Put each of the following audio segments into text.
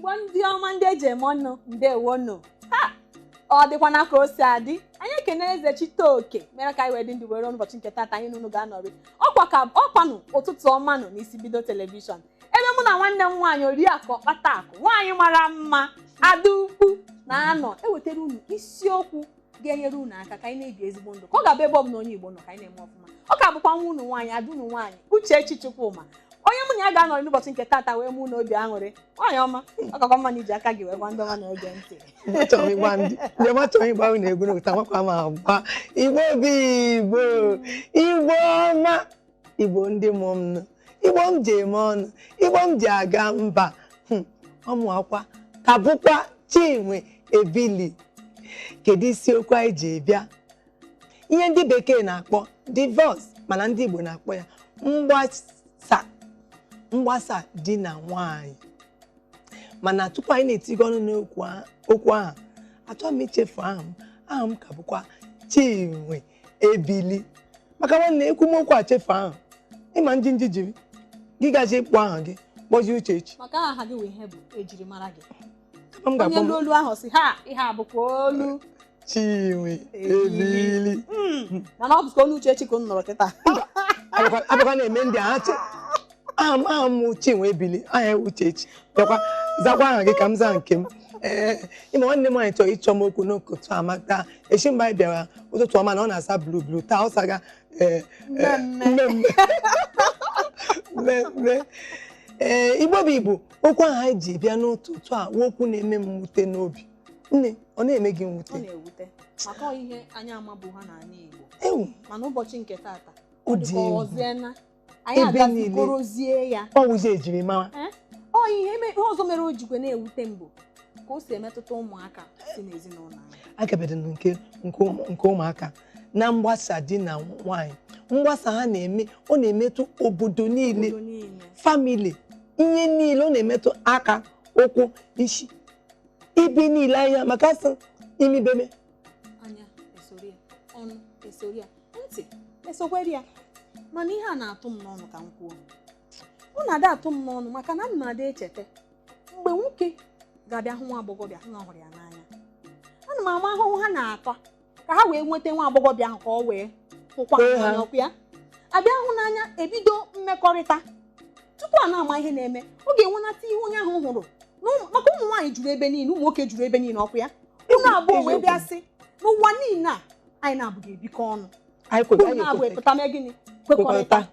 Igbo ndị ọma, ndị eji eme ọnụ, ndewonu. Ha ọ dịkwana ka o si adị. Anyị ekene eze Chiteoke mere ka anyị wee dị ndụ were ụbọchị nke taata anyị n'unu ga-anọrị ọkwa ka ọkwanụ. Ụtụtụ ọma nụ n'isi bido television, ebe mụ na nwanne m nwaanyị, Oriakụ Ọkpatakụ, nwaanyị mara mma, ada ukwu, na-anọ ewetara unu isiokwu ga-enyere unu aka ka anyị na-ebi ezigbo ndụ, ka ọ ga-abụ ebe ọbụla onye Igbo nọ ka anyị na-eme ọfụma. Ọ ka bụkwa nwa unu nwaanyị, ada unu nwaanyị, Uchechi Chukwuma, onye mụ na ya ga-anọrị n'ụbọchị nke taata wee mụ na obi aṅụrị. Nwaanyị ọma, ọ kakwa mma na iji aka gị wee gwa ndị ọma na-ege ntị. Achọrọ m ịgba ndị njem, achọrọ ịgba unu egwu n'ụta makwa m agba. Igbo bụ Igbo, Igbo ọma, Igbo ndị mụ m nụ, Igbo m ji eme ọnụ, Igbo m ji aga mba. Ọmụ akwa ka bụkwa Chinwe Ebili. Kedu isiokwu anyị ji bịa? Ihe ndị bekee na-akpọ divorce, mana ndị Igbo na-akpọ ya mgbasa, mgbasa di na nwanyị. Mana tupu anyị na-etigo ọnụ n'okwu okwu ahụ, achọghị m ichefu aha m. Aha m ka bụkwa Chinwe Ebili, maka nwanne ekwumokwu a chefu ahụ ịma njinji jiri gị gaji ịkpọ aha gị kpọzie Uchechi. Maka aha gị wee ihe bụ ejirimara gị. Kama m onye ga-akpọ m lu olu ahụ si ha ihe a bụkwa olu Chinwe Ebili. Mana ọ bụkwa olu Uchechi ka unu nọrọ kịta. Abịakwa na-eme ndị a ha aha m, aha m Chinwe Ebili, aha ya Uchechi. Bịakwa zakwa aha gị ka m zaa nke m. Ee, ịma nwanne m nwaanyị chọrọ ịchọ m okwu n'ụtụtụ a, maka echi mgbe anyị bịara ụtụtụ ọma na ọ na-asa blue blue, taa ọ saga ee. Mmemme. Mmemme, mmemme. Ee, Igbo bụ Igbo, okwu ahụ anyị ji bịa n'ụtụtụ a wụ okwu na-eme m mwute n'obi. Nne, ọ na-eme gị mwute? Ọ na-ewute, maka ọ ihe anyị amabụ ha n'ala Igbo. Ewu! Mana ụbọchị nke taata ọ ọ dị dịka egwu. Ọziena anyị Ebe niile. agazikorozie ya. Ọ wụzi ejirimara. Ọ ihe ihe ọzọ mere o jikwe na-ewute m bụ ka o si emetụta ụmụaka si n'ezinụlọ ahụ. Agabedị nke ụmụaka na mgbasa di na nwanyị, mgbasa ha na-eme, ọ na-emetụ obodo niile. Obodo niile. Family, ihe niile ọ na-emetụ, aka, ụkwụ, isi, ebe niile, anya, maka asị imibeme. Anya esori ya, ọnụ esori ya, ntị esokwere ya. Mana ihe a na-atụ m n'ọnụ ka m kwuo, ọ na-ada atụ m n'ọnụ, maka na m na-ada echeta mgbe nwoke ga-abịa hụ nwa agbọghọbịa hụ na ọ hụrụ ya n'anya, ana m ama ahụhụ ha na-ata ka ha wee nweta nwa agbọghọbịa ahụ, ka ọ wee hụkwa Kwee ha. n'anya. Ọkụ ya abịa hụ n'anya, ebido mmekọrịta. Tupu a na-ama ihe na-eme, ọ ga-enwenata ihe onye ahụ hụrụ maka ụmụ nwaanyị juru ebe niile, ụmụ nwoke juru ebe niile. Ọkụ ya unu abụọ wee bịa sị n'ụwa niile a anyị na-abụghị ebikọ ọnụ. Anyị kwe unu anyị na-abụ ekweta. epụta mee gịnị? Kwekọrịta.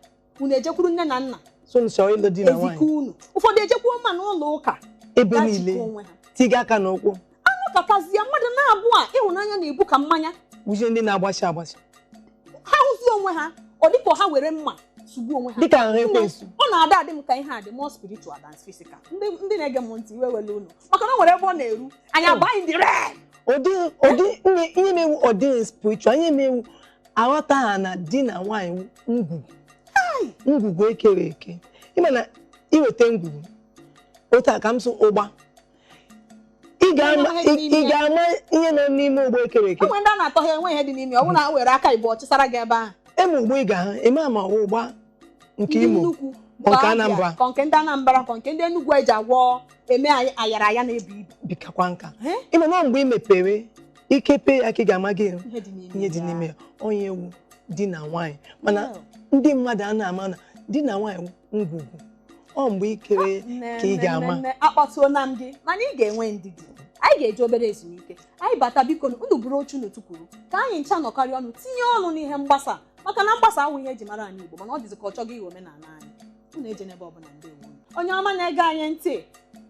Unu ejekwuru nne na nna. So chọrọ ịlụ di na ezikọ nwaanyị. Unu ụfọdụ ejekwuo mma n'ụlọ ụka. Ebe gaa niile. jikọọ onwe ha. Tiga aka n'ụkwụ. Anọkọtazie mmadụ na-abụ a ịhụnanya na-ebu ka mmanya. Wụzie ndị na-agbachi agbachi. Ha hụzie onwe ha, ọ dịka ha were mma sugbuo onwe ha. Dịka nhụ ekwensu. Ọ na-ada adị m ka ihe a dị more spiritual than physical. Ndị na-ege m ntị, iwe wele unu, maka na o nwere ebe ọ na-eru anyị abaghị ndị red. Ụdị ihe mewu, ọ dịghị spiritual. Ihe mewu, aghọta ha na di na nwaanyị ngwugwu, ngwugwu ekere eke. Ịma na iweta ngwugwu otu a ka m sụ ụgba, ị ga-ama ị ga-ama ihe nọ n'ime ụgbọ ekere eke. O nwere ndị a na-atọ ha enwe ihe dị n'ime, ọ bụrụ na ha were aka ibu ọchịsara gị ebe ahụ. Eme ụgbọ ị ga-ahụ, ịma ma ọ ụgba nke ndị Imo nnukwu ma nke ka Abịa, Anambra. ka nke ndị Anambra, ka nke ndị Enugu eji agwọ eme ayara aya na-ebu ibu. Bikakwa nka. Eh? Ịma na mgbe ị mepere ikepe ya ka ị ga-ama gị ihe dị n'ime ihe dị ya. n'ime ya. Onye ewu di na nwaanyị, mana Well. ndị mmadụ a na-ama na di na nwaanyị ngwugwu, ọ mgbe ikere Nne, ka ị nne, ga-ama. nne, akpatuola m gị, mana ị ga-enwe ndidi. Anyị ga-eji obere ezumike, anyị bata. Biko unu buru oche unu tukwuru ka anyị ncha nọkarị ọnụ, tinye ọnụ n'ihe mgbasa, maka na mgbasa awụ ihe eji mara anyị Igbo, mana ọ dịzị ka ọ chọghị ihe omenala anyị. Unu eje n'ebe ọbụla. Ndewo. Onye ọma na-ege anyị ntị,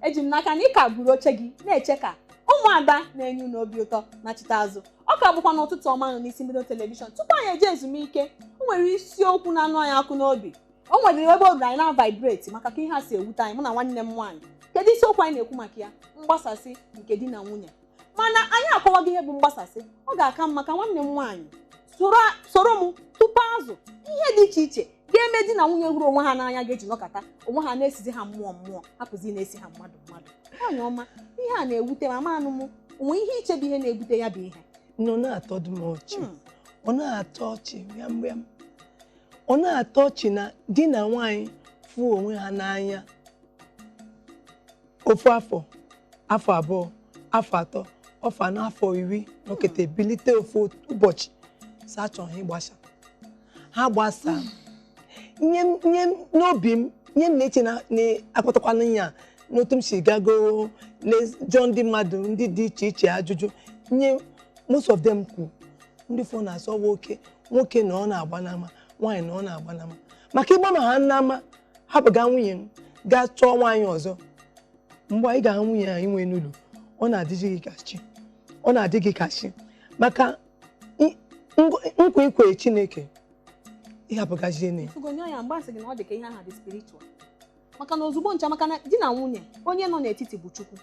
eji m n'aka na ị ka buru oche gị na-eche ka ụmụada na-enye unu obi ụtọ na chite azụ. Ọ ka bụkwa n'ụtụtụ ọma nọ n'isi mbido television. Tupu anyị eje ezumike, o nwere isiokwu na-anụ anyị akụ n'obi. O nwere ebe obi anyị na-vibrate maka ka ihe a si ewute anyị, mụ na nwanne m nwaanyị. Kedu isiokwu anyị na-ekwu maka ya? Mgbasasị nke di na nwunye. Mana anyị akọwago ihe bụ mgbasasị. Ọ ga-aka mma ka nwanne m nwaanyị soro m tupu azụ ihe dị iche iche ga-eme di na nwunye hụrụ onwe ha n'anya ga-eji nọkọta onwe ha na-esizi ha mmụọ mmụọ, hapụzi na-esi ha mmadụ mmadụ. Nwaanyị ọma, ihe a na-ewute ma ama anụ m onwe ihe ichebe ihe na-ebute ya bụ ihe. Nọ na-atọ dị m ọchị. Ọ na-atọ ọchị yam yam. Ọ na-atọ ọchị na di na nwaanyị fụ onwe ha n'anya ofu afọ. Afọ 2, afọ 3, afọ 4, afọ 10 nọkete bilite ofu ụbọchị sị achọghị ịgbasa, ha gbasaa. Nye n'obi m, nye m na-eche na akpọtakwana ya n'otu m si gago jụọ ndị mmadụ ndị dị iche iche ajụjụ, nye most of them kwu ndị fọ na-asọ nwoke nwoke na ọ na-agba n'ama, nwaanyị na ọ na-agba n'ama, maka ịgba ma ha n'ama, hapụga nwunye m gaa chọọ nwaanyị ọzọ. Mgbe anyị ga-ahụ nwunye anyị nwee n'ụlọ, ọ na-adịzi gị ka chi, ọ na-adị gị ka chi, maka nkwa ikwe Chineke ịhapụgazie na ya. Ifugo ya mgbe asị gị na ọ dị ka ihe ahụ dị spiritual, maka na ozugbo ncha, maka na di na nwunye onye nọ n'etiti bụ Chukwu.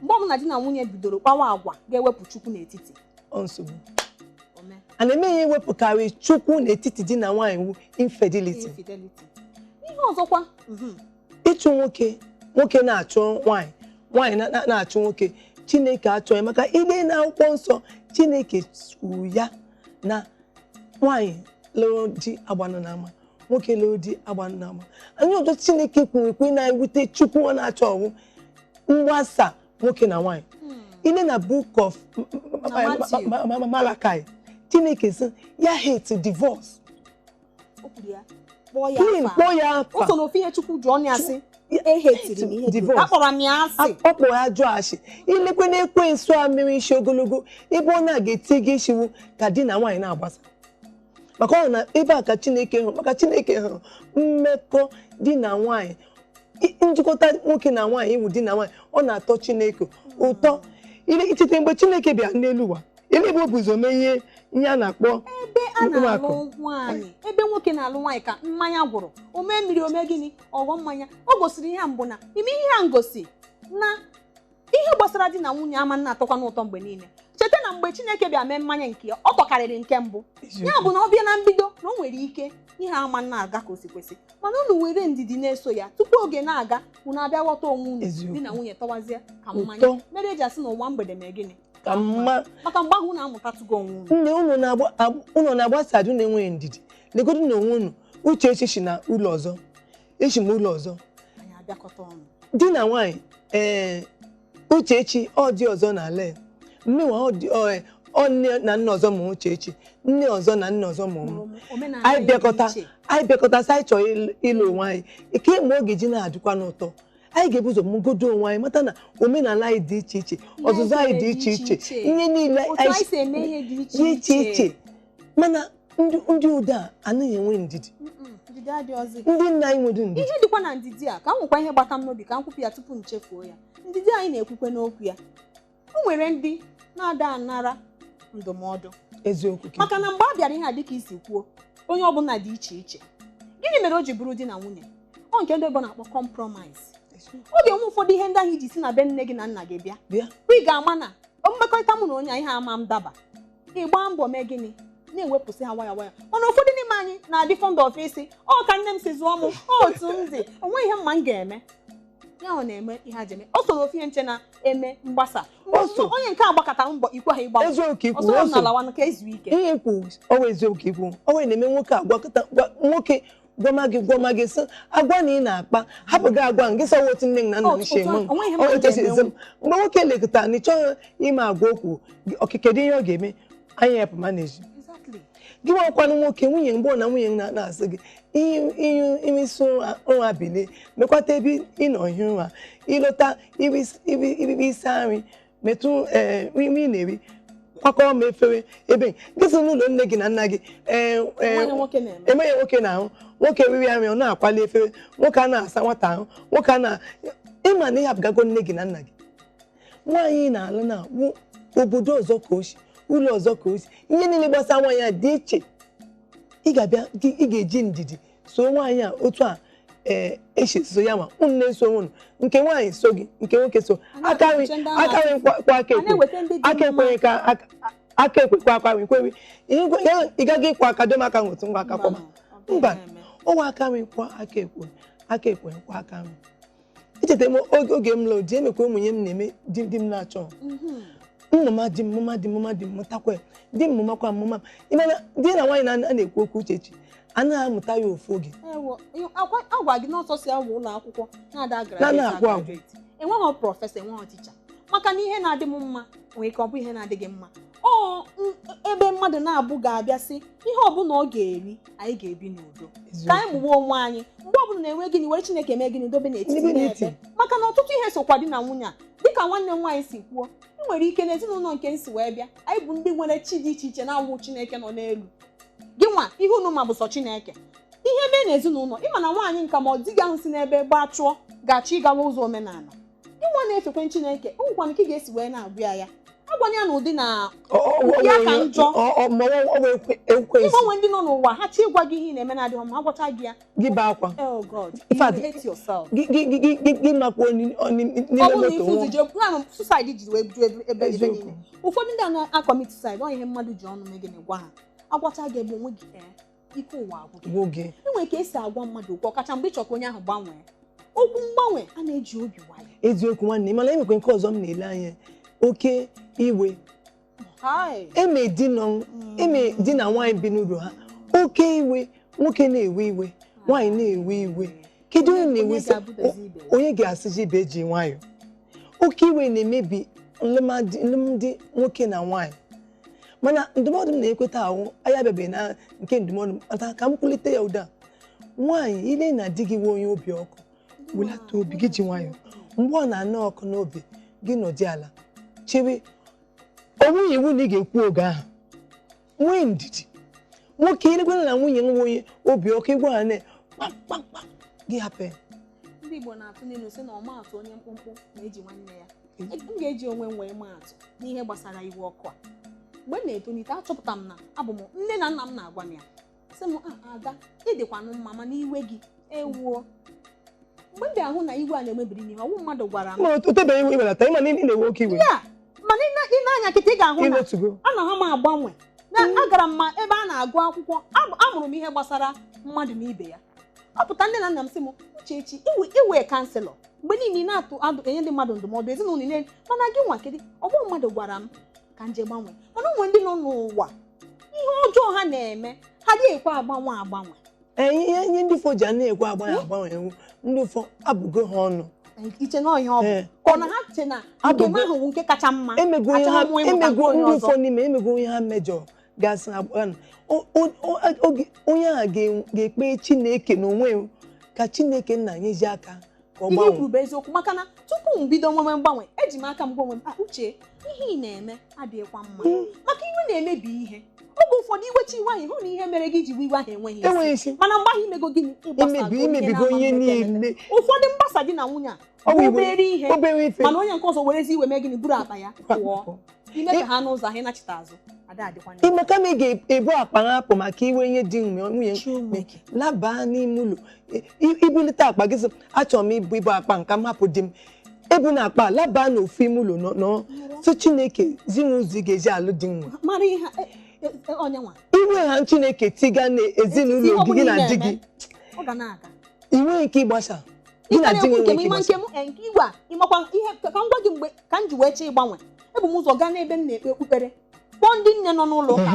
Mgbe ọbụla di na nwunye bidoro kpawa agwa ga-ewepụ Chukwu n'etiti, ọ nsogbu. A na-eme ihe ewepụkarị Chukwu n'etiti di na nwaanyị wu infidelity. Infidelity. Ihe ọzọkwa, ịchụ nwoke, nwoke na-achụ nwaanyị, nwaanyị na-achụ nwoke, Chineke achọghị, maka ile na akwụkwọ nsọ Chineke kwuru ya na nwaanyị lụrụ di agbanụ n'ama, nwoke lụrụ di agbanụ n'ama. Anyị ọzọ Chineke kwuru ekwe na-ewute Chukwu, ọ na-achọ ọwụ mgbasa nwoke na nwaanyị. Ile na book of Malachi, Chineke sị ya hate divorce. Kpọọ ya afa. O so n'ofe ihe Chukwu jụọ ya sị ehetiri m ihe akpọrọ m ya asị, ọ kpọrọ ya jụọ asị. Ilekwe na ekwensu a mere isi ogologo ebe ọ na-aga eti gị isiwu ka di na nwaanyị na-agbasa, maka ọ na ebe a ka Chineke hụrụ, maka Chineke hụrụ mmekọ di na nwaanyị, njikọta nwoke na nwaanyị iwu di na nwaanyị, ọ na-atọ Chineke ụtọ. Ichete mgbe Chineke bịara n'elu ụwa, ebe o buzo mee ihe ihe a na-akpọ ebe a na-alụ nwaanyị, ebe nwoke na-alụ nwaanyị ka mmanya gwụrụ, o mee mmiri, o mee gịnị, ọghọ mmanya. O gosiri ihe mbụ na ime ihe a ngosi na ihe gbasara di na nwunye ama na-atọkwa n'ụtọ mgbe niile. Cheta na mgbe Chineke bịa mee mmanya nke ya, ọ tọkarịrị nke mbụ. Ya bụ na ọ bịa na mbido na o nwere ike ihe ama na-aga ka o si kwesị, mana unu were ndidi na-eso ya tupu oge na-aga, unu abịa ghọta onwe unu, di na nwunye tọwazie ka mmanya. Mere eji asị na ụwa mgbede mee gịnị ka mma, maka mgbe ahụ unu amụtatụgo onwe unu. Nne unu na-agbasa unu enweghị ndidi, legodu na onwe unu. Uche echichi na ụlọ ọzọ, echi m ụlọ ọzọ, anyị abịakọta ọnụ di na nwaanyị. Ee, Uchechi ọ dị ọzọ na ala mmenwa ọ nne na nna ọzọ ma Uchechi, nne ọzọ na nna ọzọ ma ụmụ. Anyị bịakọta, anyị bịakọta sị anyị chọrọ ịlụ onwe anyị. Kemgbe oge ji na-adịkwa n'ụtọ, anyị ga-ebu ụzọ mụgodo onwe anyị, mata na omenala anyị dị iche iche, ọzụzụ anyị dị iche iche, ihe niile dị iche iche. Mana ndị ụda a anaghị enwe ndidi, ndị nna anyị nwere ndidi. Ihe dịkwa na ndidi a ka m nwekwa ihe gbata m n'obi ka m kwupụ ya tupu m chefuo ya. Ndidi anyị na-ekwukwe n'okwu ya, o nwere ndị na-ada anara ndụmọdụ. Eziokwu. Maka na mgbe a bịara ihe a dịka isi kwuo, onye ọbụla dị iche iche. Gịnị mere o ji bụrụ di na nwunye ọ nke ndị ọbụla na-akpọ compromise? Ọ ga-enwe ụfọdụ ihe ndị ahụ iji si na be nne gị na nna gị bịa, ị ga-ama na mmekọrịta mụ na onye ihe ama m daba, ịgba mbọ mee gịnị na-ewepụsị ha nwayọ nwayọ. Mana ụfọdụ n'ime anyị na-adị fond of isi ọ ka nne m si zụọ m otu m dị, onwe ihe mma m ga-eme ya, ọ na-eme ihe a ji eme. O so n'ofe ihe nche na-eme mgbasa. Onye nke a gbakọtara mbọ ikwe ha ịgba ọsọ ka ezu ike. Ihe ikwu ọwa eziokwu, ikwu ọwa na-eme nwoke agwakọta nwoke gwama gị gwama gị sị agwa na ị na-akpa hapụ gị agwa gị sọ otu nne na nna m si eme m. Mgbe nwoke lekọtara na ị chọghị ime agwa okwu okike dị ihe ọ ga-eme anyị hepụ maneji gị nwakwanụ nwoke nwunye mgbe na nwunye na-asị gị isi ụra bilie mekwata ebe ị nọ hie ụra, ịlọta ibibi isi nri metụ nri ị na-eri kwakọrọ m efere ebe gị si n'ụlọ nne gị na nna gị emeghị nwoke na-ahụ nwoke riri nri ọ na-akwali efere, nwoke a na-asa nwata ahụ, nwoke a na ịma na ịhapụgago nne gị na nna gị. Nwaanyị na-alụ na obodo ọzọ ka o si, ụlọ ọzọ ka o si, ihe niile gbasara nwaanyị a dị iche. Ị ga-abịa, ị ga-eji ndidi so nwaanyị a otu a esi so ya, ma unu na-eso unu, nke nwaanyị so gị, nke nwoke so aka nri kwa aka ekwe, aka ekwenye ka aka ekwe kwa aka nri kwewi. Ị gaghị ịkwa aka dom aka nwetụ ngwa aka kwọma mba, ọwa aka nri kwa aka ekwe, aka ekwe kwa aka nri. Echeta m oge m lụrụ di, emekwa ụmụnye m na-eme di m na-achọ mmụma di m, mụma di m, mụma di m, mụtakwa di m, mụmakwa mmụma m. Ịmana di na nwaanyị na-ekwu okwu Uchechi anaghị amụta ya ofu oge. Agwa gị n'ọsọ si awụ ụlọ akwụkwọ na-ada graduate, enweghị prọfesọ, enweghị ticha. Maka na ihe na-adị m mma nwere ike ọ bụ ihe na-adịghị mma. Ọ ebe mmadụ na-abụ ga-abịa sị ihe ọbụla ọ ga-eri, anyị ga-ebi n'udo, ka anyị mụwa onwe anyị. Mgbe ọbụla na-enwe gịnị, were Chineke mee gịnị, dobe n'etiti N'ebe n'ebe. n'etiti. Maka na ọtụtụ ihe sokwa di na nwunye a, dịka nwanne m nwaanyị si kwuo, ị nwere ike n'ezinụlọ nke m si wee bịa, anyị bụ ndị nwere chi dị iche iche na-awụ Chineke nọ n'elu. Gị nwa, ihe unu ma bụ sọ Chineke. Ihe mee n'ezinụlọ, ịma na nwaanyị nka ma ọ di gị ahụ si n'ebe gbaa chụọ ga-achọ ịgawa ụzọ omenala. Gị nwa na-efekwe Chineke, o nwekwana ka ị ga-esi wee na-agwa ya ya agwanye ya n'ụdị na ya ka njọ. Ma ọ bụ ekwensu. Ịgbanwe ndị nọ n'ụwa ha chi ịgwa gị ihe ị na-eme na-adịghị mma, agwacha gị ya, Gị bee akwa. Oh God, In you fact, hate yourself. Gị makwa n'ime Ọ bụrụ na moto ife ụzọ nwụọ. jee plan suicide ji wee ju ebe ebe Eziokwu. niile. Ụfọdụ ndị a na-acommit suicide, ọ ihe mmadụ ji ọnụ mee gịnị gwa ha, agwacha gị ebe onwe gị, ee, ike ụwa agwụ gị. Gwụ gị. Enwere ka esi agwa mmadụ okwu, ọkacha mgbe ị chọrọ ka onye ahụ gbanwee. Okwu mgbanwe a na-eji obi nwayọ. Eziokwu, nwanne. Mana enwekwe nke ọzọ m na-ele anya, oke iwe. Hai. Eme di na eme di na nwaanyị bi n'ụlọ ha, oke iwe, nwoke na-ewe iwe, nwaanyị na-ewe iwe, kedu onye Onye na-ewe? ga-abụdozi ibe ya? Onye ga-asịji ibe ji nwayọ? Oke iwe na-emebi alụmdi nwoke na nwaanyị. Mana ndụmọdụ m na-ekweta ahụ, anyị abịabeghị na nke ndụmọdụ m, mata ka m kwulite ya ụda. Nwaanyị, ile na di gị nwe onye obi ọkụ, welata obi gị, ji nwayọ. Mgbe ọ na-anụ ọkụ n'obi gị, nọdị ala chere. Ọ nweghị iwu na ị ga-ekwu oge ahụ. Nwee ndidi. Nwoke, elekwala na nwunye nwe onye obi ọkụ, ịgwa ha na kpamkpamkpam, gị hapụ ya. Ndị Igbo na-atụ n'ilu sị na ọmaatụ onye mkpụmkpụ na-eji nwanne ya. M ga-eji onwe m wee maa atụ n'ihe gbasara iwe ọkụ a. Mgbe m na-etolite, achọpụtara m na abụ m nne na nna m na-agwa m ya, sị m, "Ah, Ada, ị dịkwanụ mma, mana iwe gị ewuo." Mgbe m bịara hụ na iwe a na-emebiri m ihe, ọwụ mmadụ gwara m. Ma o tebeghị iwe ibelata, ịma na ị na-ewe oke iwe. Ya mana ị na-anya kịta, ị ga-ahụ na Iwetugo. ana ha m agbanwe na agara m ma ebe a na-agụ akwụkwọ, amụrụ m ihe gbasara mmadụ na ibe ya. Ọ pụta, nne na nna m sị m, "Uchechi, iwe counselor mgbe niile, ị na-atụ adụ enye ndị mmadụ ndụmọdụ ezinụlọ niile, mana gị nwa kedu?" Ọgbọ mmadụ gwara m ka nje gbanwee. Mana ụmụ ndị nọ n'ụwa, ihe ọjọọ ha na-eme, ha dịghị ekwe agbanwe agbanwe. Ee, ihe ndị ụfọ ji a na-ekwe agbanwe agbanwe ewu, ndị ụfọ abụgo ha ọnụ. Iche na ihe ọ bụ Ee. ka ọ na ha che na nke m ahụ bụ nke kacha mma. Emego onye ha Achọghị m ịmụta emego nke onye ndị ọzọ. ụfọ n'ime emego onye ha mejọ gasị onye ahụ ga-ekpe Chineke n'onwe ya, ka Chineke nna nyezi aka ka ọ Ihe i gbanwee. kwuru bụ eziokwu, maka na tupu m bido nwewe mgbanwe, eji m aka m gwa onwe m, "Ah, Uche, ihe ị na-eme adịghịkwa mma," maka iwe na-emebi ihe. Oge ụfọdụ iwecha iwe ahụ, ịhụ na ihe mere gị ji iwe ahụ enweghị isi. Enweghị isi. Mana mgbe ahụ imego gịnị? Ịgbasago. Imebi imebigo na-ama ihe mmekọ ememe. niile. Ụfọdụ mgbasa di na nwunye a Ọ bụ bụ obere ihe, obere ife. Mana onye nke ọzọ werezi iwe mee gịnị? Buru akpa ya pụọ. Ime ka ha n'ụzọ ahụ ịnachite azụ ada adịkwa n'ihu. Ime kama ị ga-ebu akpa hapụ maka iwe ihe di nwunye Chineke. labaa n'ime ụlọ, ibulite akpa gị sị, "Achọrọ m ibu akpa nka m hapụ di m." Ebu na akpa labaa n'ofu ime ụlọ, nọ sị, "Chineke, zi m ụzọ ị ga-eji alụ di nwa." Mara ihe onye nwa. Iwe ha Chineke tiga n'ezinụlọ Ihe gị, ọbụla gị ị na di na-eme, gị, ọ ga na-aga. ị nweghị ike ịgbasa gị na Ị di na-ekwu nwe nke m ike ịma ịgbasa. nke m, nke igwe a, ịmakwa ihe ka m gwa gị, mgbe ka m ji wee chọọ ịgbanwe, ebu m ụzọ gaa n'ebe m na-ekpe okpukpere, kpọọ ndị nne nọ n'ụlọ ụka,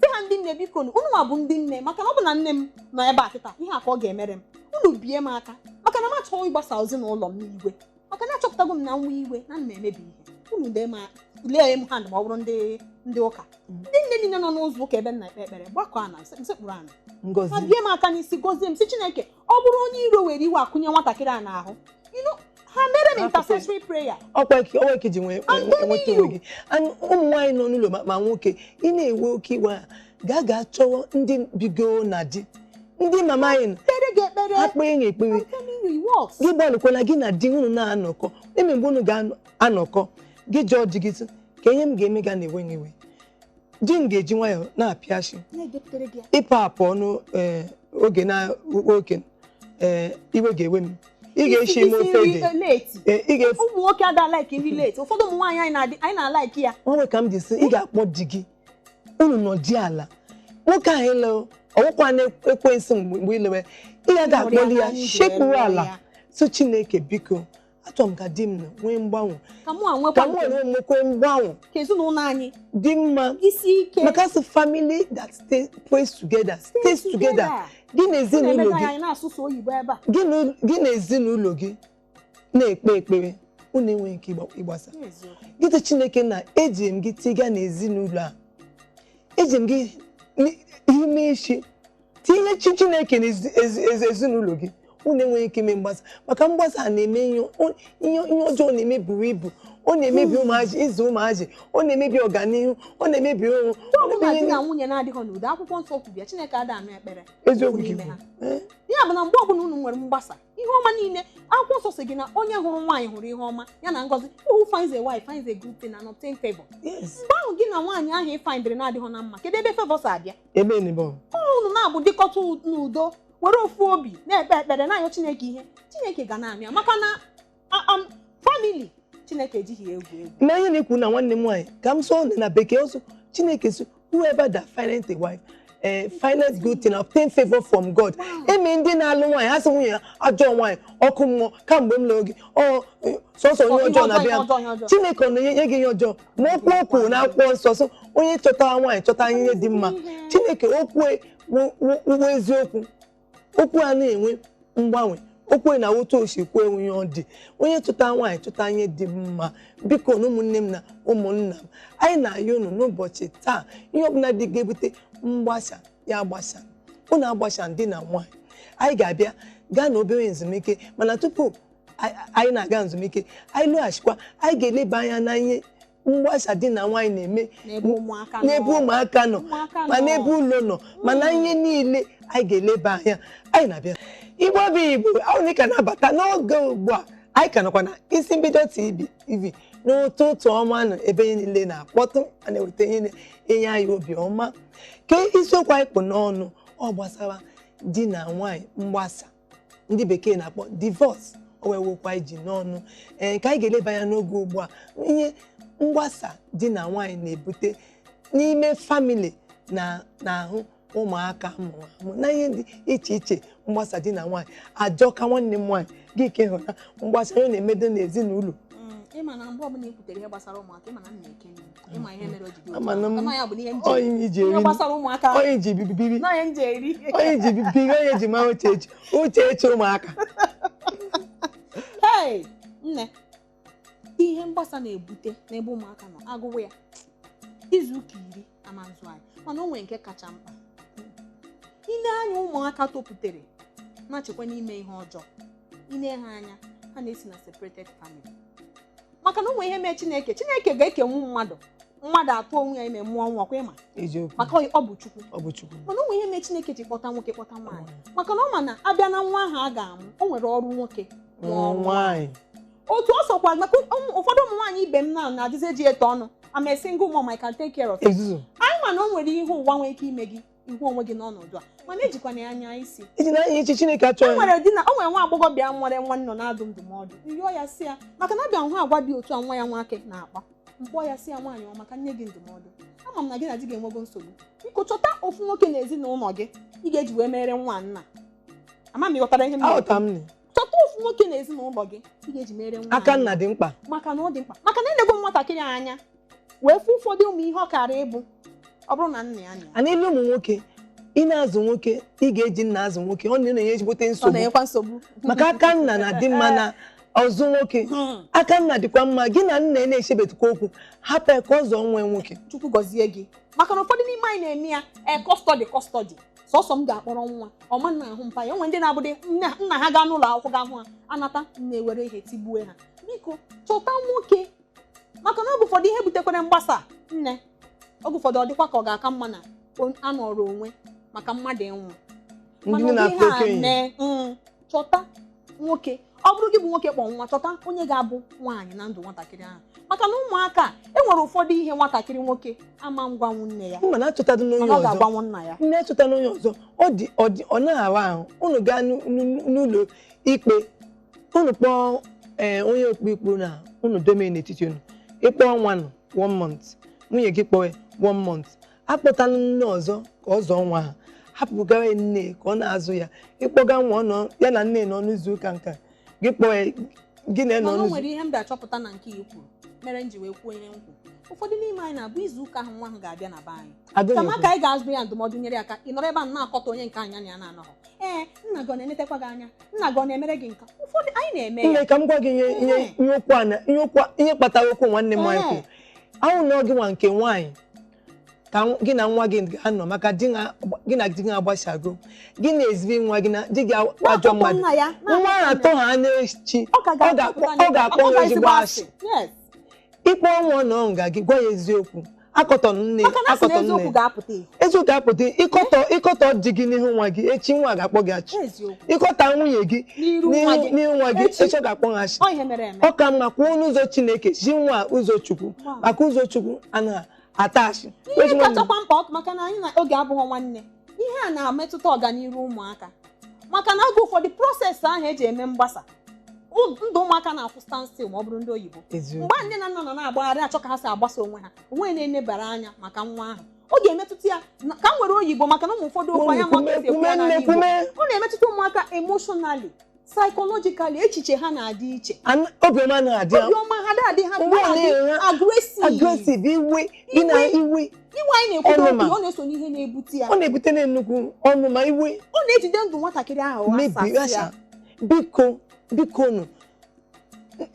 sị ha, "Ndị nne, biko unu nwa bụ ndị nne, maka na ọ bụ na nne m nọ ebe a kịta, ihe a ka ọ ga-emere m. Unu bie m aka, maka na m achọghị ịgbasa ezinụlọ m n'igwe, maka na achọpụtago m na nwa iwe na m na-emebi ihe. Unu dee m, lee m hand." Ma ọ bụrụ ndị ụka, ndị nne niile nọ n'ụzọ ụka ebe m na-ekpe ekpere gbakọ ana sekpuru ana Ngozi. Ha bie m aka n'isi, gọzie m, sị, "Chineke, ọ bụrụ onye iro were iwe akụnye nwatakịrị a n'ahụ." Ha mere m intercessory prayer. Ọkwa ike ji nweta onwe gị. And ụmụ nwaanyị nọ n'ụlọ, ma nwoke, ị na-ewe oke iwe a, gaa gaa chọwa ndị bigo na di, ndị mama anyị nọ, Kpere gị ekpere. Ha kpee ya ekpere. I'm telling you, it works. Gị gbalịkwala gị na di unu na-anọkọ. Eme mgbe unu ga-anọkọ, gị jụọ di gị sị, "Ka ihe m ga-eme ga na-ewe m iwe." Di m ga-eji nwayọọ na-apịashi Na-edepụtere gị ya. Ịpụ apụ ọnụ, ee, oge na oke, ee, iwe ga-ewe m, ị ga-eshi m ofe Isi ede. nri late. Ee, ị ga-efu. Ụmụ nwoke ada like nri late, ụfọdụ ụmụ nwaanyị anyị na-adị anyị na-alike ya. Nwa ka m ji sị, ị ga-akpọ di gị, unu nọ di ala, nwoke ahụ ịlụ ọwụkwa na ekwensu. Mgbe ilewe, ị ga akpọli ya, shekpuru ala, sị, "Chineke, biko, achọrọ m ka di m nọ nwee mgbanwe, Ka mụ nwekwa ka mụ nke m, onwe m nwekwe mgbanwe, ka ezinụlọ anyị dị mma." isi ike. Maka sị, family that stay prays together stays together. Gị na ezinụlọ na-emega gị anyị na-asụsụ oyibo ebe a. Gị na ezinụlọ gị na-ekpe ekpere. Unu enweghị ike ịgbasa. Eziokwu. Gịtụ Chineke na eji m gị tiga n'ezinụlọ a, eji m gị ime isi tinye chi Chineke n'ezinụlọ gị, unu enweghị ike ime mgbasa, maka mgbasa a na-eme ihe ihe ọjọọ, na-eme buru ibu. Ọ na-emebi ụmụazị, ịzụ ụmụazị, ọ na-emebi ọganihu, ọ na-emebi ọrụ. Mgbe ọbụla di na nwunye na-adịghị n'udo, akwụkwọ nsọ kwubia, Chineke ada anụ ekpere Eziokwu gị. n'ime ha. Ya bụ na mgbe ọbụla unu nwere mgbasa, ihe ọma niile, akwụkwọ nsọ sị gị na onye hụrụ nwaanyị hụrụ ihe ọma ya na ngọzi. Who finds a wife finds a good thing and obtain favor. Mgbe ahụ gị na nwaanyị ahụ ị findịrị na-adịghị na mma, kedu ebe favor si abịa? Ebe nibọ. Unu na-abụ dịkọta n'udo, were ofu obi na-ekpe ekpere, na-ayọ Chineke ihe, Chineke ga na-amịa, maka na family Chineke ejighị ya egwu egwu. Na ihe na-ekwu na nwanne m nwaanyị ka m sụọ na bekee ọsọ, Chineke sị, "Whoever that findeth a wife findeth good thing, obtain favor from God." Eme ndị na-alụ nwaanyị, ha sị nwunye ya ajọ nwaanyị, ọkụ mmụọ, kamgbe m lụrụ gị, ọ sọsọ onye ọjọọ na-abịa. Ihe ọjọọ, ihe ọjọọ. Chineke ọ na-enye gị ihe ọjọọ? Ma okwu o kwuru na akwụkwọ nsọ sị, onye chọtara nwaanyị chọta ihe dị mma. Chineke okwu uwe eziokwu, okwu a na-enwe mgbanwe, okwu na otu o si kwuo enwe ihe ọ dị. Onye chọta nwaanyị chọta ihe dị mma. Biko na ụmụnne m na ụmụnna m, anyị na-ayọ unu n'ụbọchị taa, ihe ọbụla dị ga-ebute mgbasa ya agbasa, unu agbasa ndị na nwaanyị. Anyị ga-abịa gaa na obere ezumike, mana tupu anyị na-aga nzumike, anyị lọghachikwa, anyị ga-eleba anya na ihe mgbasa di na nwaanyị na-eme n'ebe ụmụaka nọ. N'ebe ụmụaka nọ. Ụmụaka ma nọ. N'ebe ụlọ nọ, mana ihe niile anyị ga-eleba anya. Anyị na-abịa. Igbo bụ Igbo ahụ ka na-abata n'oge ugbu a, anyị ka nọkwa na Isi Mbido TV n'ụtụtụ ọma nọ ebe ihe niile na-akpọtụ, a na-eweta ihe na-enye anyị obi ọma. Ke isiokwu anyị kpụ n'ọnụ, ọ gbasara di na nwaanyị mgbasa, ndị bekee na-akpọ divorce. O wee wekwa iji n'ọnụ ee nke anyị ga-eleba anya n'oge ugbu a, ihe mgbasa di na nwaanyị na-ebute n'ime family na n'ahụ ụmụaka mụrụ amụ na ihe dị iche iche. Mgbasa di na nwaanyị ajọka. Nwanne m nwaanyị, gị ke hụrụ na mgbasa ya na-emedo n'ezinụlọ? Ịma na mgbe ọbụla i kwutere ihe gbasara ụmụaka, ịma na m na-eke nri. Ịma ihe mere o ji dị otu Ama na ahụ. Kama ya bụ na ihe m ji onye iji ihe eri gbasara ụmụaka onye ji bibiri na ihe m ji eri. Onye ji bibiri, onye ji ma uche echi uche eche ụmụaka. Hey, nne, ihe mgbasa na-ebute n'ebe ụmụaka nọ, agụwa ya izu ụka 10 ama nzụ anyị, mana o nwere nke kacha mkpa. Ile anya ụmụaka toputere na-achịkwa n'ime ihe ọjọọ, ile ha anya, ha na-esi na separated family, maka na o nwere ihe mee Chineke. Chineke ga-ekenwu mmadụ, mmadụ atụ onwe ya ime mmụọ nwa kwa ịma. Eziokwu. Maka ọ bụ Chukwu. Ọ bụ Chukwu. Mana o nwere ihe mee Chineke ji kpọta nwoke, kpọta nwaanyị, maka na ọ ma na abịa na nwa ahụ a ga-amụ, o nwere ọrụ nwoke na ọrụ nwaanyị. Otu ọ sọkwa maka ụfọdụ ụmụ nwaanyị ibe m na na-adịzi eji eto ọnụ, "I'm a single mom, I can take care of it." Ezuzu. Anyị ma na o nwere ihe ụwa nwere ike ime gị ihu onwe gị n'ọnọdụ a, mana ejikwana ya anya isi. Iji na anya ichi Chineke O achọghị. nwere di na o nwere nwa agbọghọbịa nwere nwa nọ na-adụ ndụmọdụ, yọọ ya si ya, maka na abịa hụ agwa dị otu a nwa ya nwoke na-akpa mkpọ ya, si ya, "Nwaanyị ọma, ka nne gị ndụmọdụ. Ama m na gị na di gị enwego nsogbu. Biko chọta ofu nwoke na ezinụlọ gị ị ga-eji wee mere nwa nna." Ama m ịghọtara ihe m na-ekwu. Aghọta m ni. Chọta ofu nwoke na ezinụlọ gị ị ga-eji mere nwa Aka nna. nna dị mkpa. Maka na ọ dị mkpa, maka na enego m nwatakịrị anya wee fụ ụfọdụ ụmụ ihe ọ kara ịbụ ọ bụrụ na nna ya nọ ya. A n'elu ụmụ nwoke, ị na-azụ nwoke, ị ga-eji nna azụ nwoke, ọ na-enye ezigbote Ọ nsogbu. na-enyekwa nsogbu. Maka aka nna na-adị mma na ọzụ nwoke. Aka nna dịkwa mma, gị na nna na-echebetukwa okwu, hapụ ya ka ọ zụọ nwa nwoke. Chukwu gọzie gị, maka na ụfọdụ n'ime anyị na-eme ya e custody, custody, sọsọ m ga-akpọrọ nwa ọma nna ahụ mpa ya. Onwe ndị na-abụdị nna ha gaa n'ụlọ akwụkwọ gaa hụ ha anata, nna ewere ihe tigbue ha. Biko chọta nwoke, maka na oge ụfọdụ ihe butekwara mgbasa, nne, oge ụfọdụ ọ dịkwa ka ọ ga-aka mma na anọrọ onwe maka mmadụ ịnwụ. Ndị Mana na-akpa ụdị ihe a okenye. mee, chọta nwoke. Ọ bụrụ gị bụ nwoke kpọ nwa, chọta onye ga-abụ nwaanyị na ndụ nwatakịrị ahụ, maka na ụmụaka e nwere ụfọdụ ihe nwatakịrị nwoke ama ngwanwu nne ya. Mma na achọtadụ n'onye Mana ọ ọzọ. ga-agwanwu nna ya. Nne achọta n'onye ọzọ, ọ dị ọ na-awa ahụ. Unu gaa n'ụlọ ikpe, unu kpọọ ee onye okpu ikpe na unu dome n'etiti unu. Ịkpọọ nwa nọ one month, nwunye gị kpọọ ya one month, akpọtala nne ọzọ ka ọ zụọ nwa ha, hapụgara ya nne ka ọ na-azụ ya. Ịkpọga nwa ọ nọ ya na nne nọ n'izu ụka nke a, gị kpọọ ya, gị na ya nọ Mana o n'izu nwere ihe m bịa chọpụta na nke i kwuru mere m ji wee kwuo ihe m kwuru. Ụfọdụ n'ime anyị na-abụ izu ụka ahụ nwa ahụ ga-abịa na be anyị, Agụghị kama ekwu. ka anyị ga-azụ ya ndụmọdụ, nyere ya aka, ị nọrọ ebe a na-akọta onye nke anya na ya na-anọghọ. Ee, nna gị ọ na-enetekwa gị anya? Nna gị ọ na-emere gị nka? Ụfọdụ anyị na-eme ya. Nne, ka m gwa gị ihe ihe ihe okwu a na ihe okwu ihe kpatara okwu nwanne m nwaanyị kwuru ahụ na gị nwa nke nwaanyị ka gị na nwa gị ga-anọ, maka di na gị na di gị agbasago, gị na-ezibi nwa gị na di gị ajọ Na-akọtọ mmadụ. Nna ya. Nwa ahụ atọ ha n'echi, ọ ka ọ ga-akpọ ọ ga-akpọ ọ ha ezigbo asị. Yes. Ịkpọ nwa nọ nga gị, gwa ya eziokwu, akọtọ nne. Maka na asị na Akọtọ eziokwu nne. ga-apụta ihe. Eziokwu apụta. Ịkọtọ di gị n'ihu nwa gị echi, nwa ga-akpọ gị achị. Eziokwu. Ịkọta nwunye gị n'iru nwa gị n'ihu nwa gị echi. Echi ọ ga-akpọ ha achị. Ọ ihe mere eme. Ọ ka mma kwuo n'ụzọ Chineke, ji nwa ụzọ Chukwu, maka ụzọ Chukwu anaghị ata achị. Ihe kachakwa mkpa maka na anyị na oge abụghị nwanne, ihe a na-emetụta ọganiru ụmụaka, maka na oge ụfọdụ process ahụ eji eme mgbasa, ndụ ụmụaka na-akwụ stand still, ma ọ bụrụ ndị oyibo. Eziokwu. Mgbe nne na nna nọ na-agbagharị achọ ka ha si agbasa onwe ha, onwe na-enebara anya maka nwa ahụ, ọ ga-emetụta ya ka m were oyibo, maka na ụmụ ụfọdụ okwu anya ma ka esi ekwu Kwume ya n'ala nne, Igbo. kwume. Ọ na-emetụta ụmụaka emotionally, psychologically, echiche ha na-adị iche. Obiọma anaghị adị ha. Obiọma ha na-adị ha. Mgbe ọ na-enwe Aggressive. Aggressive, iwe gị na iwe. Iwe anyị na-ekwudo Ọnụma. okwu, ọ na-eso n'ihe na-ebute ya. Ọ na-ebute na nnukwu ọnụma, iwe. Ọ na-ejide ndụ nwatakịrị ahụ mebi ghasasịa. asha. Biko, biko nụ,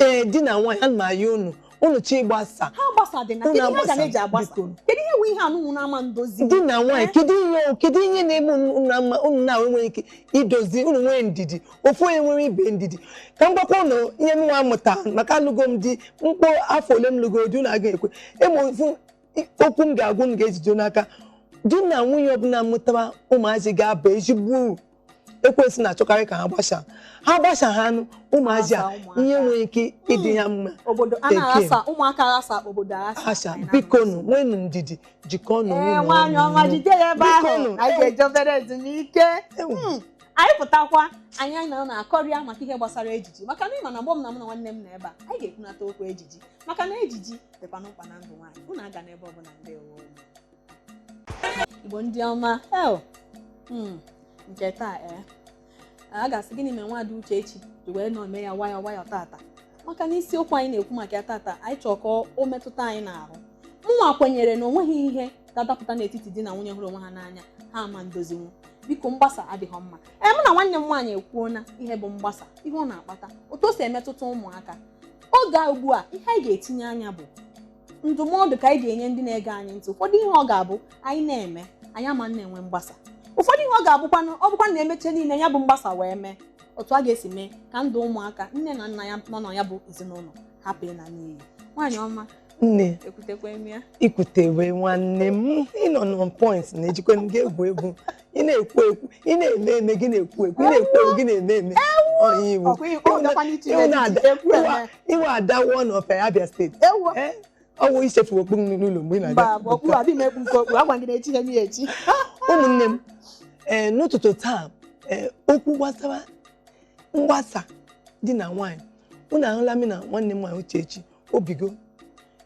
ee, di na nwaanyị, ana m ayọ unu, unu chi ịgbasa. Ha agbasa dị na Unu kedu ihe a ga agbasa, na-eji agbasa? Biko. Kedu ihe wụ ihe anụnwụ na-ama ndozi? Di na nwaanyị, kedu ihe na-eme unu na mma unu na-enweghị ike idozi? Unu nwee ndidi, ofu onye nwere ibe ndidi. Ka m gwakwa unu ihe m nwa mụta, maka alụgo m di mkpọ afọ ole m lụgoro di, unu agaghị ekwe ịmụ ofu okwu m ga-agwa unu ga-ejido n'aka. Di na nwunye ọbụla mụtara ụmụazị ga-aba ezigbo uru. Ekwesị na-achọkarị ka ha gbasa, ha gbasa, ha anụ ụmụazị a. Aghasa ụmụaka. Ihe nwere ike ịdị ha mma. Obodo a na-aghasa ụmụaka, aghasa obodo, aghasa. Asha. Anyị na-anụ. Biko nụ, nweenụ ndidi, jikọọ nụ Ee, nwunye nwaanyị ọma, ọnụ. jide ya ebe ahụ. Biko nụ, Anyị ga-eje obere ezumike. Ewu. Anyị pụtakwa, anyị na na-akọrịa maka ihe gbasara ejiji, maka na ịma na mgbe m na mụ na nwanne m nọ ebe a, anyị ga-ekwunata okwu ejiji, maka na ejiji dịkwanụ mkpa na ndụ nwaanyị. Unu aga n'ebe ọbụla. Ndewo, Igbo ndị ọma. El nke taa, ee, a ga-asị gịnị mere nwaada Uchechi ji wee nọ eme ya nwayọọ nwayọọ tata? Maka na isiokwu anyị na-ekwu maka ya tata, anyị chọrọ ka o metụta anyị n'ahụ. Mụnwa kwenyere na o nweghị ihe ga-adapụta n'etiti di na nwunye hụrụ onwe ha n'anya ha ama ndozinwu. Biko, mgbasa adịghị mma. Ee, mụ na nwanne m nwaanyị ekwuona ihe bụ mgbasa, ihe ọ na-akpata, otu o si emetụta ụmụaka. Oge a ugbu a, ihe anyị ga-etinye anya bụ ndụmọdụ ka anyị ga-enye ndị na-ege anyị ntị. Ụfọdụ ihe ọ ga-abụ anyị na-eme, anyị ama na-enwe mgbasa. Ụfọdụ ihe ọ ga-abụkwanụ, ọ bụkwa na emeche niile ya bụ mgbasa wee mee, otu a ga-esi mee ka ndụ ụmụaka nne na nna ya nọ na ya bụ ezinụlọ hapụ ịna n'iyi. Nwaanyị ọma. Nne. Ekwutekwa m ya. Ikwutewe, nwanne m, ịnọ nọ point na-ejikwa m gị egwu egwu. Ị na-ekwu ekwu, ị na-eme eme, gị na-ekwu ekwu, ị na-ekwu ekwu, gị na-eme eme. Ọnya iwu. Ọkwa ọ gakwa n'iche n'etiti ekwu eme. Iwe ada one of Abia State. Ewo. Eh, ọ wụ ichefu okpu m n'ụlọ mgbe ị Mba. na-abịa. Bụ okpu adị m ekpu nke okpu agwa gị na echi ya echi. Ụmụnne m, ee, n'ụtụtụ taa, ee, okwu gbasara mgbasa di na nwaanyị, unu ahụla m na nwanne m nwaanyị Uchechi obigo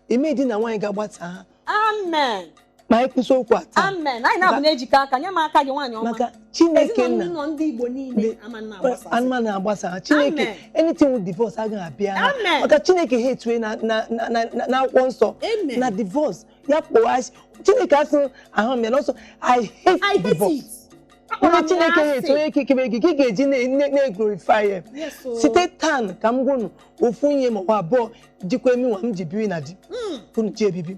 eme di na nwaanyị ga-agbasa ha. Amen. Ma anyị kwụsị okwu a taa. Amen. Anyị na-abụ na-ejikọ aka. Nye m aka gị, nwaanyị ọma. Maka Chineke nna. Ezinụlọ ndị Igbo niile ama nna agbasasị. Anụmanụ na-agbasa ha, Chineke. Amen. Anything with divorce agaghị abịa ha. Amen. Maka Chineke ha etue na na na na na n'akwụkwọ nsọ Amen. na divorce ya kpọọ asị. Chineke asị ahụ m ya n'ọsọ, I hate I hate divorce. it. Akpọrọ Ndị m ya Chineke ha asị. etu onye kekere gị ka ị ga-eji na-eglorify ya. Yes, o. Site taa ka m gwụnụ ofu ihe maọbụ abụọ jikwa emi nwa m ji biri na di unu ji ebibi.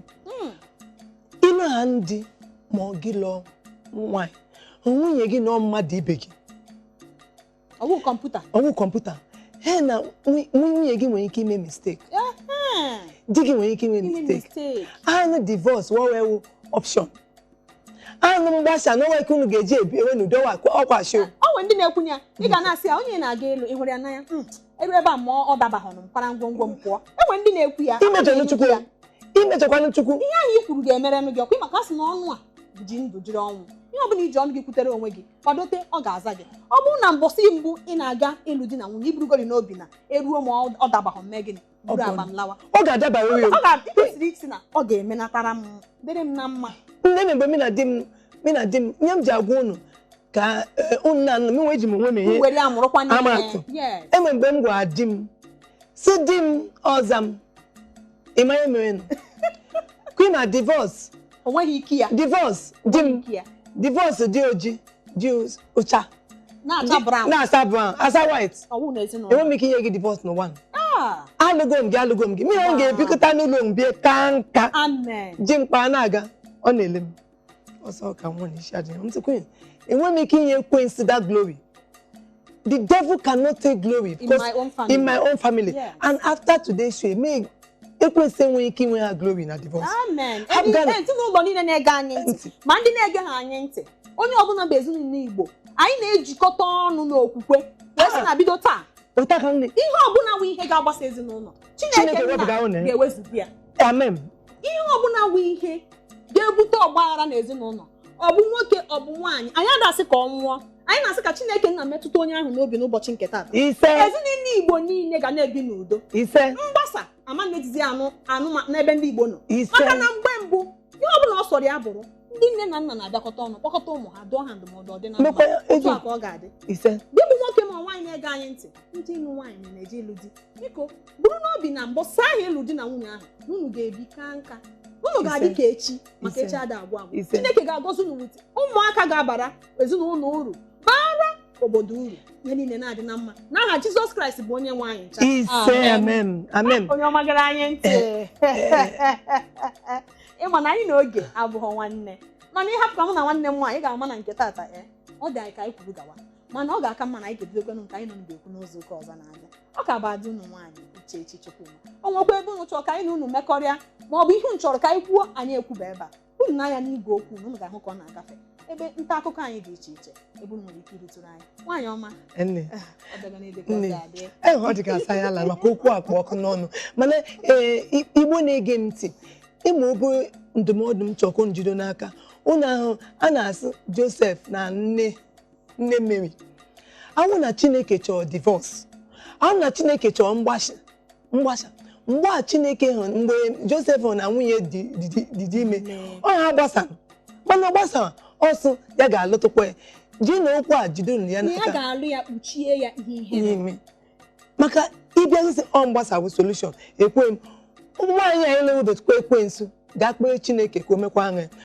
Ịlụ ha ndị ma ọ gị lụọ nwaanyị, nwunye gị nọ mmadụ ibe gị. Ọ bụ kọmputa. Ọwụ kọmputa he na nwunye gị nwere ike ime mistake, di gị nwere ike ime ime mistake. Mistake. Anụ divorce wọwewu option, anụ mgbasa na onwe ka unu ga-eji ebi enwe n'udo ọkwashi. O nwere ndị na-ekwunye ya, ị ga na-asị ya onye na-aga elu, ị hụrụ ya n'anya, eru ebe a ma ọ dabahụrụ m kwara ngwongwo m pụọ. E nwere ndị na-ekwu ya. Imejọnụ Chukwu, imejọkwanụ Chukwu. Ihe ahụ i kwuru ga-emerenụ gị. Ọkwa maka asị na ọnụ a ji ndụ jiri ọnwụ. Ihe ọbụla iji ọnụ gị kwutere onwe gị kwadote, ọ ga-aza gị. Ọ bụrụ na mbọsị mbụ ị na-aga ịlụ di na nwunye, iburugori n'obi na eruo ma ọ dabahụ mee gịnị, buru akpa m lawa. Ọ ga-adabara ọ ya. ga ị kwesịrị isi na ọ ga-emenatara m, dịrị m na mma. Nne m, mgbe mụ na di m mụ na di m, ihe m ji agwa unu ka unu na nna m nwee ji m onwe m ihe were ya mụrụkwa n'ihe. Amatụ. Yes. Enwe mgbe m gwara di m si di m ọza m, ị ma ihe mere nụ? Ịma divorce, O nweghị ike ya. Divorce di m, Ike ya. Divorce dị oji, dị ụcha, na-acha brown, na-asa brown, asa white. Ọwụ na ezinụlọ. Enweghị m ike inye gị divorce n'ụwa. Ah, Alụgo m gị, alụgo m gị, mmiri m ga-ebikọta n'ụlọ m bie ka nka. Amen. Ji mkpa na-aga, ọ na-ele m ọsọ ka nwa na isi adịghị m. Sị, "Queen, enweghị m ike inye ekwensu that glory. The devil cannot take glory in because my own family. In my own family." And after today's show, mee ekwensu enweghị ike inwe ha glory na divorce. Amen. Hapụ Ghana. Ezinụlọ niile na-ege anyị ntị, Ntị. ma ndị na-ege ha anyị ntị, onye ọbụla bụ ezinụlọ Igbo, anyị na-ejikọta ọnụ n'okwukwe wee sị na bido taa, Ụta ka m ihe ọbụla wụ ihe ga-agbasa ezinụlọ, Chineke Chineke nna wepụga unu, eh? ga-ewezuga ya. Amen. Ihe ọbụla wụ ihe ga-ebute ọgbaghara n'ezinụlọ, ọ bụ nwoke, ọ bụ nwaanyị, anyị adasị ka ọ nwụọ, anyị na-asị ka Chineke nna metụta onye ahụ n'obi n'ụbọchị nke taata. Ise. Ezinụlọ Igbo niile ga na-ebi n'udo. Ise. Mgbasa ama na-ejizi anụ anụ n'ebe ndị Igbo nọ, Ise. maka na mgbe mbụ, ihe ọbụla ọ sọrọ ya bụrụ, ndị nne na nna na-abịakọta ọnụ, kpọkọta ụmụ ha, dụọ ha ndụmọdụ ọdịnala. Mekwa Otu a ka ọ ga-adị. Ise. Gị bụ nwoke ma nwaanyị na-ege anyị ntị, ndị ịlụ nwaanyị na-eje ịlụ di, biko bụrụ n'obi na mbụ saa ahụ ịlụ di na nwunye ahụ na unu ga-ebi ka nka, unu ga-adị Ise. ka echi, maka Ise. echi ada agwụ agwụ. Ise. Chineke ga-agọzi unu wit ụmụaka ga-abara ezinụlọ uru, bara obodo uru, ihe niile na-adị na mma n'aha Jizọs Kraịst bụ onye nwe anyị ncha. Ise, amen, amen. Onye ọma gere anyị ntị, ịma na anyị na oge abụghọ nwanne, mana ịhapụ ka mụ na nwanne m nwaanyị ga-ama na nke tata ee ọ dị anyị ka anyị kwuru gawa, mana ọ ga-aka mma na anyị ga-ebidokwanụ nke anyị nọ n'ekwu n'ụzọ ụka ọzọ na-abịa. Ọ ka bụ adị unu nwaanyị Uchechi Chukwuma. O nwekwa ebe unu chọrọ ka anyị na unu mekọrịa, ma ọ bụ ihe unu chọrọ ka anyị kwuo, anyị ekwuba ebe a. Unu na-anya n'igwe okwu unu ga-ahụ ka ọ na-agafe ebe nta akụkọ anyị dị iche iche, ebe unu nwere ike iritụrụ anyị. Nwaanyị ọma, Nne. ọ bịago n'ebe ka ọ Nne. ga-adị. Ee, ọ dị ka asa ya ala maka okwu akpụ ọkụ n'ọnụ, mana ee, Igbo na-ege m ntị, ịma obe ndụmọdụ m chọkụ njido n'aka ụnụ ahụ a na-asị Joseph na nne nne Mary awụ na Chineke chọrọ divorce, awụ na Chineke chọrọ mgbasa mgbasa. Mgbe a Chineke hụrụ, mgbe Joseph hụrụ na nwunye dị ime, ọ ha gbasara, mana ọ gbasara ọsụ ya ga-alụtụkwa ya ji na okwu a jide unu ya na ya n'aka ga-alụ ya, kpuchie ya ihe ihere. Ime maka ịbịa sị ọ mgbasa bụ solution, ekwe m nwaanyị anyị na-ewebatakwa ekwensu gaa kpere Chineke ka o mekwa anya.